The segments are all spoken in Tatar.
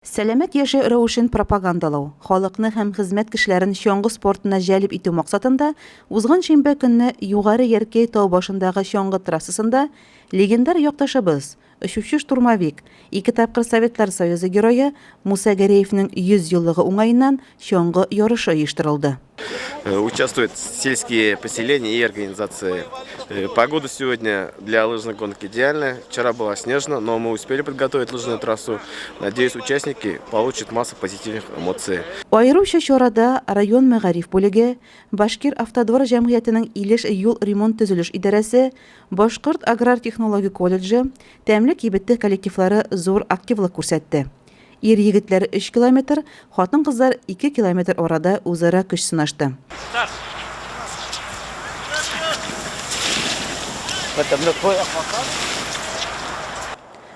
Сәламәт яшәү рәвешен пропагандалау, халыкны һәм хезмәт кешеләрен чаңгы спортына җәлеп итү максатында узган шимбә көнне Югары Яркәй тау башындагы чаңгы трассасында легендар якташыбыз, очучы-штурмовик, ике тапкыр Советлар Союзы Герое Муса Гәрәевнең 100 еллыгы уңаеннан чаңгы ярышы оештырылды. Э, участвуют сельские поселения и организации. Э, погода сегодня для лыжной гонки идеальная. Вчера было снежно, но мы успели подготовить лыжную трассу. Надеюсь, участники получат массу позитивных эмоций. Аеруча чарада район мәгариф бүлеге, Башкир Автодор җәмгыятенең Илеш юл ремонт-төзелеш идарәсе, Башкорт аграр-технологик колледжы, Тәмле кибете коллективлары зур активлык күрсәтте. Ир-егетләр өч километр, хатын-кызлар ике километр арада үзара көч сынашты.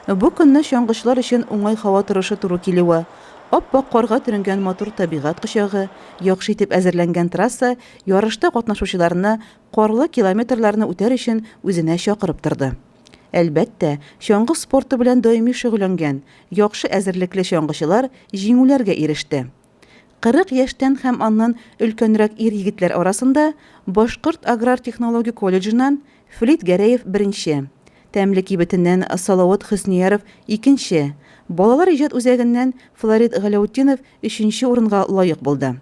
Бу көнне чаңгычылар өчен уңай һава торышы туры килүе, ап-ак карга төренгән матур табигать кочагы, яхшы итеп әзерләнгән трасса ярышта катнашучыларны карлы километрларны үтәр өчен үзенә чакырып торды. Әлбәттә, чаңгы спорты белән даими шөгыльләнгән, яхшы әзерлекле чаңгычылар җиңүләргә иреште. 40 яшьтән һәм аннан өлкәнрәк ир-егетләр арасында Башкорт аграр-технологик колледжыннан Флит Гәрәев беренче, Тәмле кибетеннән Салават Хөснияров икенче, Балалар иҗат үзәгеннән Флорид Галәүтдинов өченче урынга лаек булды.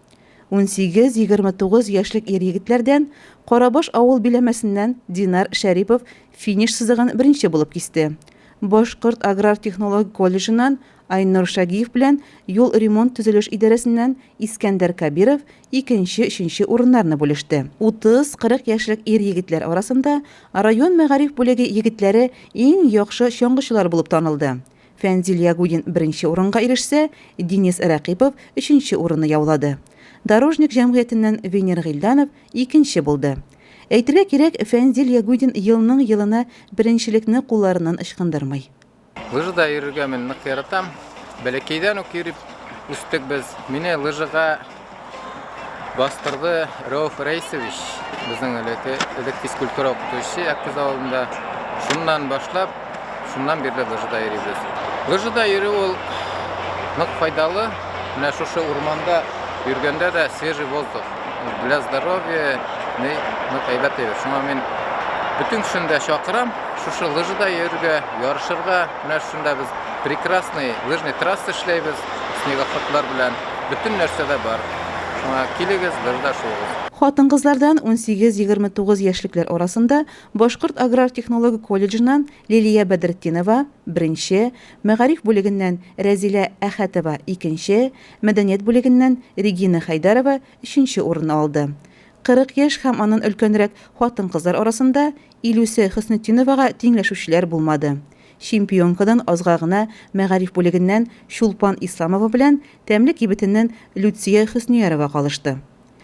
18-29 яшьлек ир-егетләрдән Карабаш авыл биләмәсеннән Динар Шәрипов финиш сызыгын беренче булып кисте. Башкорт аграр-технологик колледжыннан Айнур Шагиев белән юл ремонт-төзелеш идарәсеннән Искәндәр Кәбиров икенче-өченче урыннарны бүлеште. 30-40 яшьлек ир-егетләр арасында район мәгариф бүлеге егетләре иң яхшы чаңгычылар булып танылды. Фәнзил Ягудин беренче урынга ирешсә, Денис Рәкыйпов өченче урынны яулады. Дорожник җәмгыятеннән Венер Гыйльданов икенче булды. Әйтергә кирәк, Фәнзил Ягудин елның-елына беренчелекне кулларыннан ычкындырмый. Лыжада йөрергә мин нык яратам. Бәләкәйдән үк йөреп үстек без. Мине лыжага бастырды Рәүф Рәисович, безнең элекке элек физкультура укытучысы Аккүз авылында. Шуннан башлап, шуннан бирле лыжада йөрибез. Лыжада йөрү ул нык файдалы. Менә шушы урманда йөргәндә дә свежий воздух для здоровья нык әйбәт әйбер. Шуңа мин бөтен кешене дә чакырам шушы лыжада йөрергә, ярышырга. Менә шушында без прекрасный лыжный трасса эшләйбез снегоходлар белән. Бөтен нәрсә дә бар. Шуңа килегез, лыжада шуыгыз. Хатын-кызлардан 18-29 яшьлекләр арасында Башкорт аграр-технологик колледжыннан Лилия Бәдретдинова, беренче, мәгариф бүлегеннән Рәзилә Әхәтова, икенче, мәдәният бүлегеннән Регина Хәйдәрова өченче урынны алды. 40 яшь һәм аннан өлкәнрәк хатын-кызлар арасында Илүсә Хөснетдиновага тиңләшүчеләр булмады. Чемпионкадан азга гына мәгариф бүлегеннән Чулпан Исламова белән Тәмле кибетеннән Люция Хөсниярова калышты.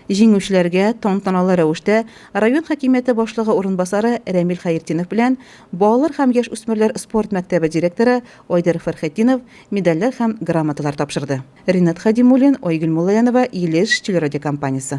Җиңүчеләргә тантаналы рәвештә район хакимияте башлыгы урынбасары Рәмил Хәертдинов белән балалар һәм яшүсмерләр спорт мәктәбе директоры Айдар Фәрхетдинов медальләр һәм грамоталар тапшырды. Ринат Хадимуллин, Айгөл Муллаянова, Илеш телерадиокомпаниясе.